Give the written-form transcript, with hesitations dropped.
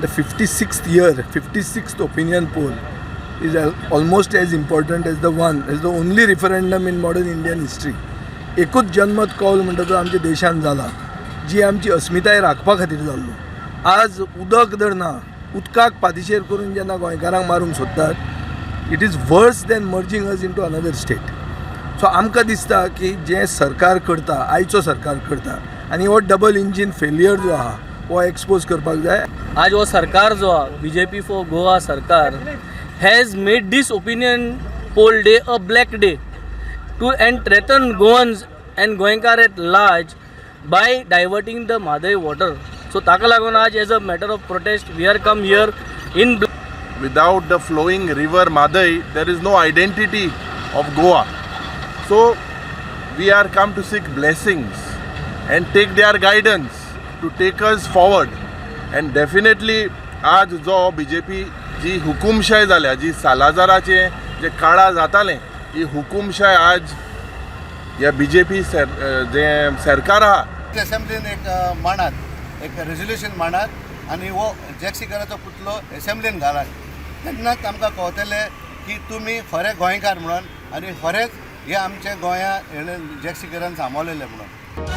The 56th year, 56th opinion poll is almost as important as the one, as the only referendum in modern Indian history. एकूच जनमत कौल म्हणटा तो आमच्या देशान जाला, जी आमची अस्मिताय राखपा खातीर जाल्लो. आज उदक जर ना, उदकाक पादिशेर करून जेन्ना गोंयकारांक मारूंक सोदतात, it is worse than merging us into another state. So आमकां दिसता की जें सरकार करता, आयचो सरकार करता आनी हो डबल इंजीन फेलियर जो आहा, हो एक्सपोज करपाक जाय. आज हो सरकार जो आहा, बीजेपी फॉर गोवा सरकार, has made this opinion poll day a black day to and threaten Goans and गोंयकार at large by diverting the Mhadei water. So ताका लागून आज as a matter of protest we are come here in Without the flowing river Mhadei, there is no identity of Goa. So we are come to seek blessings and take their guidance to take us forward. And definitely आज जो BJP जी हुकुमशाय जाल्या, जी सालाजाराचे जे काळा जातालें, ही हुकुमशाय आज ह्या BJP जे सरकार आहा. असेंब्लीन एक मांडात, एक रेजोल्युशन मांडात आनी हो जॅक सिकेराचो पुतलो एसेंब्लीन घालात. तेन्नाच आमकां कळटलें की तुमी खरे गोंयकार म्हणून आनी खरेंच हे आमच्या गोंया हेणें जॅक सिकेरान सांबाळलेलें म्हणून.